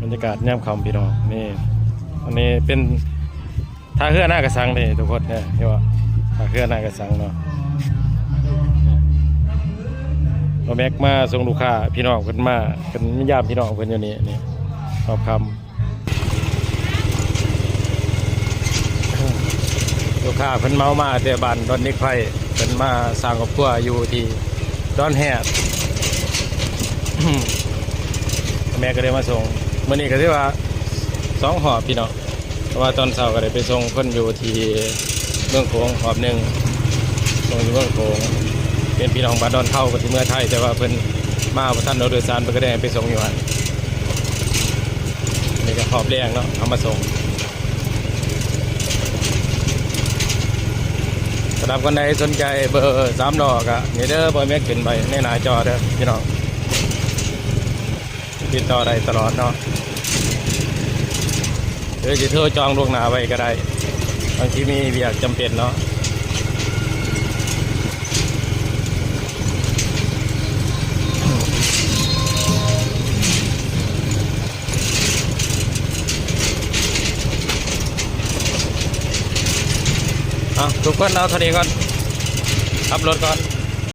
ບັນຍາກາດຍາມຄ່ຳພີ່ນ້ອງ ນີ້ ອັນນີ້ເປັນທ່າເຮືອນາກະສັງເດ້ທຸກຄົນເດີ ເຫັນບໍ່? ທ່າເຮືອນາກະສັງເນາະ ບ່າວແມັກມາສົ່ງລູກຄ້າ ພີ່ນ້ອງເພິ່ນມາ ເພິ່ນມາຢາມພີ່ນ້ອງເພິ່ນຢູ່ນີ້ ນີ້ຮອບຄ່ຳ ລູກຄ້າເພິ່ນເໝົາມາແຕ່ບ້ານດອນເຫຼັກໄຟ ເພິ່ນມາສ້າງຄອບຄົວຢູ່ທີ່ດອນແຮດ ແມ່ກໍເລີຍມາສົ່ງ ມື້ນີ້ກໍຖືວ່າສອງຮອບພີ່ນ້ອງ ເພາະວ່າຕອນເຊົ້າກໍໄດ້ໄປສົ່ງເພິ່ນຢູ່ທີ່ເມືອງໂຂງຮອບໜຶ່ງ ສົ່ງຢູ່ເມືອງໂຂງ ເປັນພີ່ນ້ອງບ້ານດອນເທົາ ກໍຊິເມືອໄທ ແຕ່ວ່າເພິ່ນມາບໍ່ທັນລົດໂດຍສານ ເພິ່ນກໍໄດ້ໃຫ້ໄປສົ່ງຢູ່ຫັ້ນ ນີ້ກໍຮອບແລງເນາະ ເອົາມາສົ່ງ ສຳລັບຄົນໃດສົນໃຈເບີສາມລໍ້ກໍນີ້ເດີ ບ່າວແມັກຂຶ້ນໄວ້ໃນໜ້າຈໍເດີພີ່ນ້ອງ ຕິດຕໍ່ໄດ້ຕະຫຼອດເນາະ ຫຼືຊິໂທຈອງລ່ວງໜ້າໄວ້ກໍໄດ້ ບາງທີມີວຽກຈຳເປັນເນາະ ເອົາ ທຸກຄົນເອົາເທົ່ານີ້ກ່ອນ ຂັບລົດກ່ອນ.